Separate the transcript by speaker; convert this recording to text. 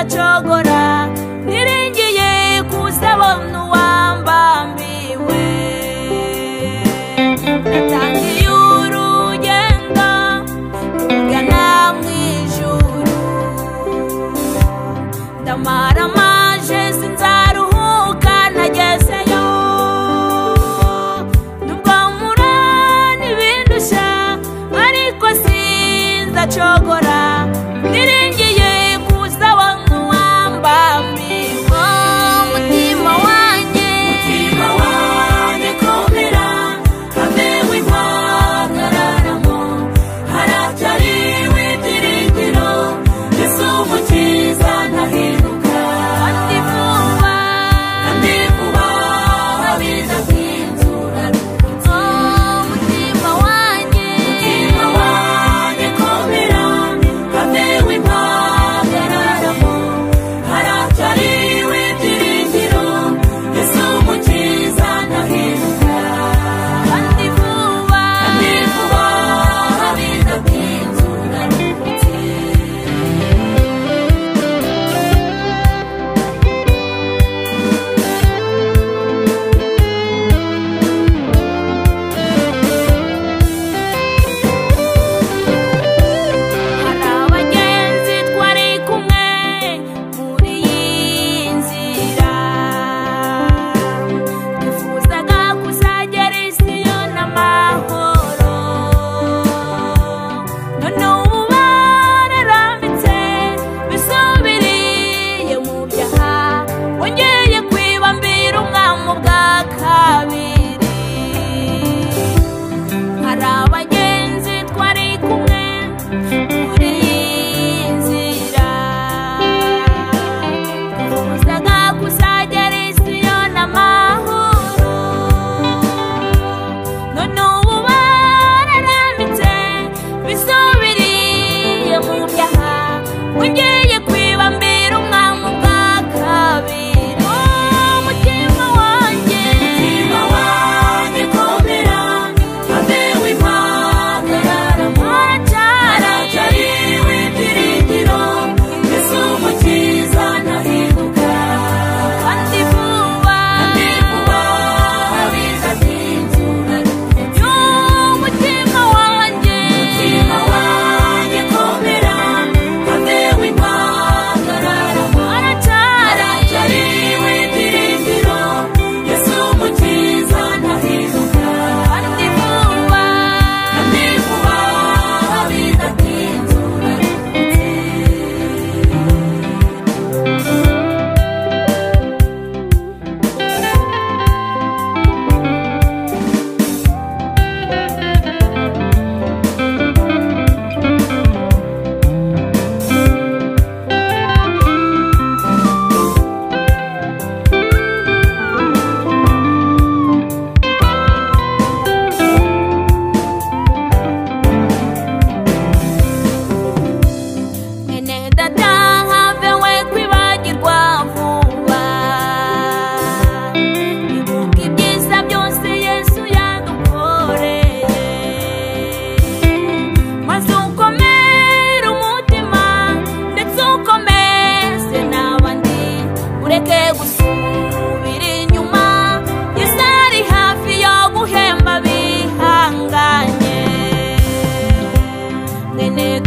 Speaker 1: sinzacogora niringiye kuzabona uwambambiwe. Natangiye urugendo rugana mu ijuru, ndamaramaje sinzaruhuka nagezeyo. Nubwo mpura n'ibindusha ariko sinzacogora niringiye kuzabona uwambambiwe. Umutima wanjye,
Speaker 2: Mutima wanjye komera, have wimpagararamo, haracyariwe ibyiringiro, Yesu Umukiza ntahinduka.
Speaker 1: Kandi vuba,
Speaker 2: Kandi vuba bidatinze uraruhutse.
Speaker 1: Umutima wanjye,
Speaker 2: Mutima wanjye komera, have wimpagararamo, haracyariwe ibyiringiro, Yesu Umukiza ntahinduka.
Speaker 1: Kandi vuba,
Speaker 2: Kandi vuba bidatinze uraruhutse.
Speaker 1: Hari abagenzi twari kumwe muri iyi nzira, twifuzaga kuzagera i Siyoni amahoro. None ubu bararambitse bisubiriye mu byaha, wongeye kwibambira umwami ubwa kabiri. Hari abagenzi twari kumwe muri iyi nzira, twifuzaga kuzagera i Siyoni amahoro. None ubu bararambitse bisubiriye mu byaha, wongeye kwibambira umwami ubwa kabiri. Umutima wanjye,
Speaker 2: Mutima wanjye komera, have wimpagararamo, haracyariwe ibyiringiro, Yesu Umukiza ntahinduka.
Speaker 1: Kandi vuba,
Speaker 2: Kandi vuba bidatinze uraruhutse.
Speaker 1: Umutima wanjye,
Speaker 2: Mutima wanjye komera, have wimpagararamo, haracyariwe ibyiringiro, Yesu Umukiza ntahinduka.
Speaker 1: Kandi vuba,
Speaker 2: Kandi vuba bidatinze uraruhutse.
Speaker 1: Mwene data have we kwibagirwa vuba, ibuka ibyiza byose Yesu yadukoreye, maze ukomere umutima ndetse ukomeze n'abandi, ureke gusubira inyuma, Yesu ari hafi yo guhemba bihanganye. Mwene